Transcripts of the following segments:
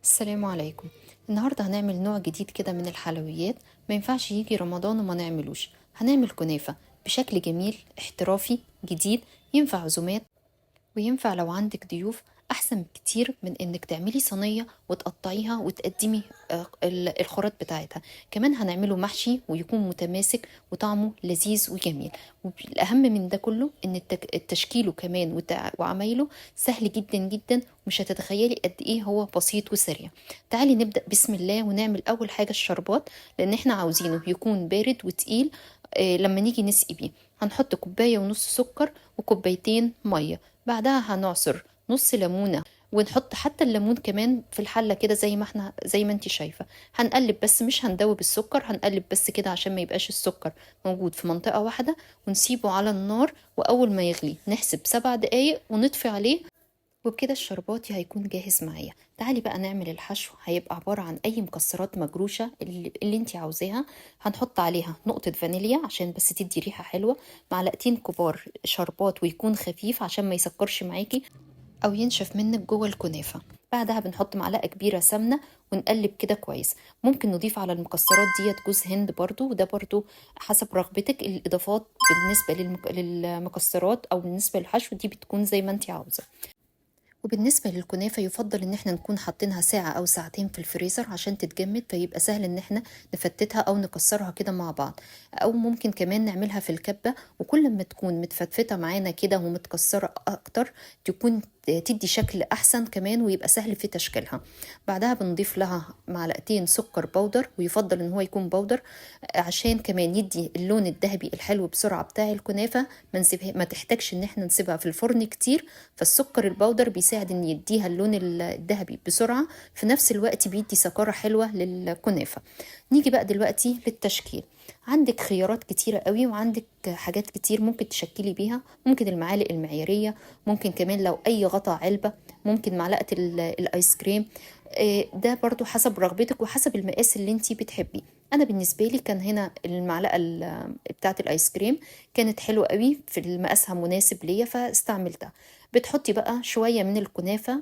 السلام عليكم. النهاردة هنعمل نوع جديد كده من الحلويات، ما ينفعش يجي رمضان وما نعملوش. هنعمل كنافة بشكل جميل احترافي جديد، ينفع عزومات وينفع لو عندك ضيوف، احسن بكتير من انك تعملي صينية وتقطعيها وتقدمي الخراط بتاعتها. كمان هنعمله محشي ويكون متماسك وطعمه لذيذ وجميل، والاهم من ده كله ان تشكيله كمان وعمايله سهل جدا جدا، ومش هتتخيلي قد ايه هو بسيط وسريع. تعالي نبدأ بسم الله ونعمل اول حاجة الشربات، لان احنا عاوزينه يكون بارد وتقيل لما نيجي نسقي بيه. هنحط كوباية ونص سكر وكوبايتين مية، بعدها هنعصر نص ليمونة، ونحط حتى الليمون كمان في الحلة كده زي ما انتي شايفة. هنقلب بس مش هندوب السكر، هنقلب بس كده عشان ما يبقاش السكر موجود في منطقة واحدة، ونسيبه على النار، وأول ما يغلي نحسب 7 دقايق ونطفي عليه، وبكده الشرباتي هيكون جاهز معايا. تعالي بقى نعمل الحشو. هيبقى عبارة عن أي مكسرات مجروشة اللي انتي عاوزاها، هنحط عليها نقطة فانيليا عشان بس تدي ريحة حلوة، معلقتين كبار شربات ويكون خفيف عشان ما يسكرش معاكي أو ينشف منك جوه الكنافة. بعدها بنحط معلقة كبيرة سمنة ونقلب كده كويس. ممكن نضيف على المكسرات ديت جوز هند برضو، وده برضو حسب رغبتك. الإضافات بالنسبة للمكسرات أو بالنسبة للحشو دي بتكون زي ما انتي عاوزة. وبالنسبة للكنافة يفضل ان احنا نكون حاطينها ساعة او ساعتين في الفريزر عشان تتجمد، فيبقى سهل ان احنا نفتتها او نكسرها كده مع بعض، او ممكن كمان نعملها في الكبة، وكل ما تكون متفتفتة معانا كده ومتكسرة اكتر تكون تدي شكل احسن كمان، ويبقى سهل في تشكيلها. بعدها بنضيف لها معلقتين سكر بودر، ويفضل ان هو يكون بودر عشان كمان يدي اللون الذهبي الحلو بسرعة بتاع الكنافة، ما تحتاجش ان احنا نسيبها في الفرن كتير، فالسكر البودر بيساعد ان يديها اللون الذهبي بسرعة، في نفس الوقت بيدي سكارة حلوة للكنافة. نيجي بقى دلوقتي للتشكيل. عندك خيارات كتيرة قوي وعندك حاجات كتير ممكن تشكلي بيها، ممكن المعالق المعيارية، ممكن كمان لو أي غطا علبة، ممكن معلقة الآيس كريم، ده برضو حسب رغبتك وحسب المقاس اللي انتي بتحبيه. أنا بالنسبة لي كان هنا المعلقة بتاعة الآيس كريم كانت حلوة قوي في مقاسها مناسب ليا فاستعملتها. بتحطي بقى شوية من الكنافة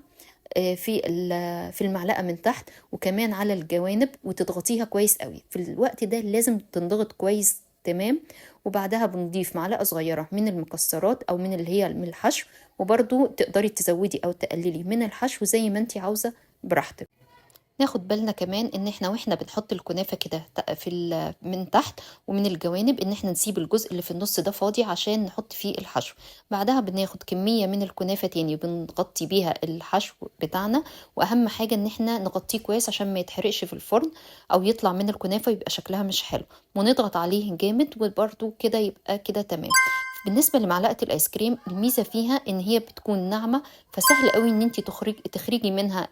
في المعلقة من تحت وكمان على الجوانب، وتضغطيها كويس قوي. في الوقت ده لازم تنضغط كويس تمام. وبعدها بنضيف معلقة صغيرة من المكسرات أو من اللي هي من الحشو، وبرضو تقدري تزودي أو تقللي من الحشو زي ما انتي عاوزة براحتك. ناخد بالنا كمان ان احنا واحنا بنحط الكنافة كده من تحت ومن الجوانب ان احنا نسيب الجزء اللي في النص ده فاضي عشان نحط فيه الحشو. بعدها بناخد كمية من الكنافة تاني بنغطي بيها الحشو بتاعنا، واهم حاجة ان احنا نغطيه كويس عشان ما يتحرقش في الفرن او يطلع من الكنافة ويبقى شكلها مش حلو، ونضغط عليه جامد وبرده كده يبقى كده تمام. بالنسبة لمعلقة الايس كريم الميزة فيها ان هي بتكون ناعمة، فسهل قوي ان انتي تخرجي منها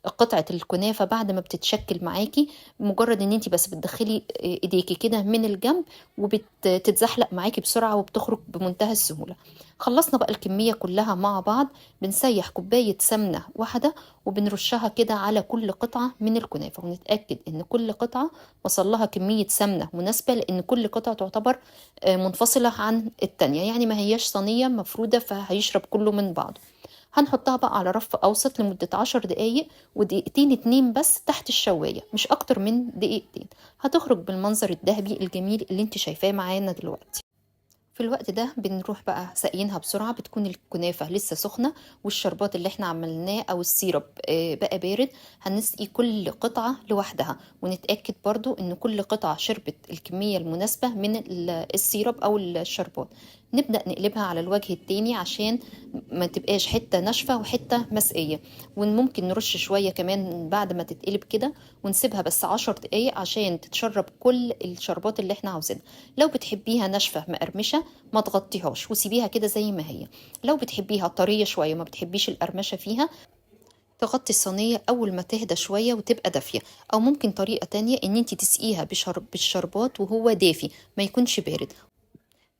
قطعة الكنافة بعد ما بتتشكل معاكي، مجرد ان انتي بس بتدخلي ايديكي كده من الجنب وبتتزحلق معاكي بسرعة وبتخرج بمنتهى السهولة. خلصنا بقى الكمية كلها مع بعض. بنسيح كوباية سمنة واحدة وبنرشها كده على كل قطعة من الكنافة، ونتأكد ان كل قطعة وصل لها كمية سمنة مناسبة، لان كل قطعة تعتبر منفصلة عن التانية، يعني ما هياش صينية مفرودة فهيشرب كله من بعضه. هنحطها بقى على رف أوسط لمدة 10 دقايق ودقيقتين 2 بس تحت الشواية، مش أكتر من دقيقتين. هتخرج بالمنظر الذهبي الجميل اللي انت شايفاه معانا دلوقتي. في الوقت ده بنروح بقى ساقيينها بسرعة، بتكون الكنافة لسه سخنة والشربات اللي احنا عملناه أو السيرب بقى بارد. هنسقي كل قطعة لوحدها، ونتأكد برضو إن كل قطعة شربت الكمية المناسبة من السيرب أو الشربات. نبدأ نقلبها على الوجه التاني عشان ما تبقاش حتة ناشفة وحتة مسقية، وممكن نرش شوية كمان بعد ما تتقلب كده، ونسيبها بس 10 دقايق عشان تتشرب كل الشربات اللي احنا عاوزينها. لو بتحبيها ناشفة مقرمشة ما تغطيهاش وسيبيها كده زي ما هي. لو بتحبيها طرية شوية ما بتحبيش القرمشة فيها تغطي الصينية أول ما تهدى شوية وتبقى دافية، أو ممكن طريقة تانية إن انتي تسقيها بالشربات وهو دافي ما يكونش بارد.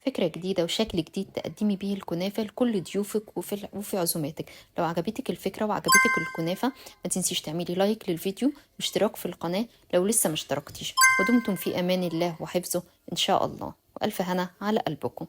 فكرة جديدة وشكل جديد تقدمي بيه الكنافة لكل ضيوفك وفي عزوماتك. لو عجبتك الفكرة وعجبتك الكنافة ما تنسيش تعملي لايك للفيديو واشتراك في القناة لو لسه ما اشتركتيش، ودمتم في أمان الله وحفظه إن شاء الله، وألف هنا على قلبكم.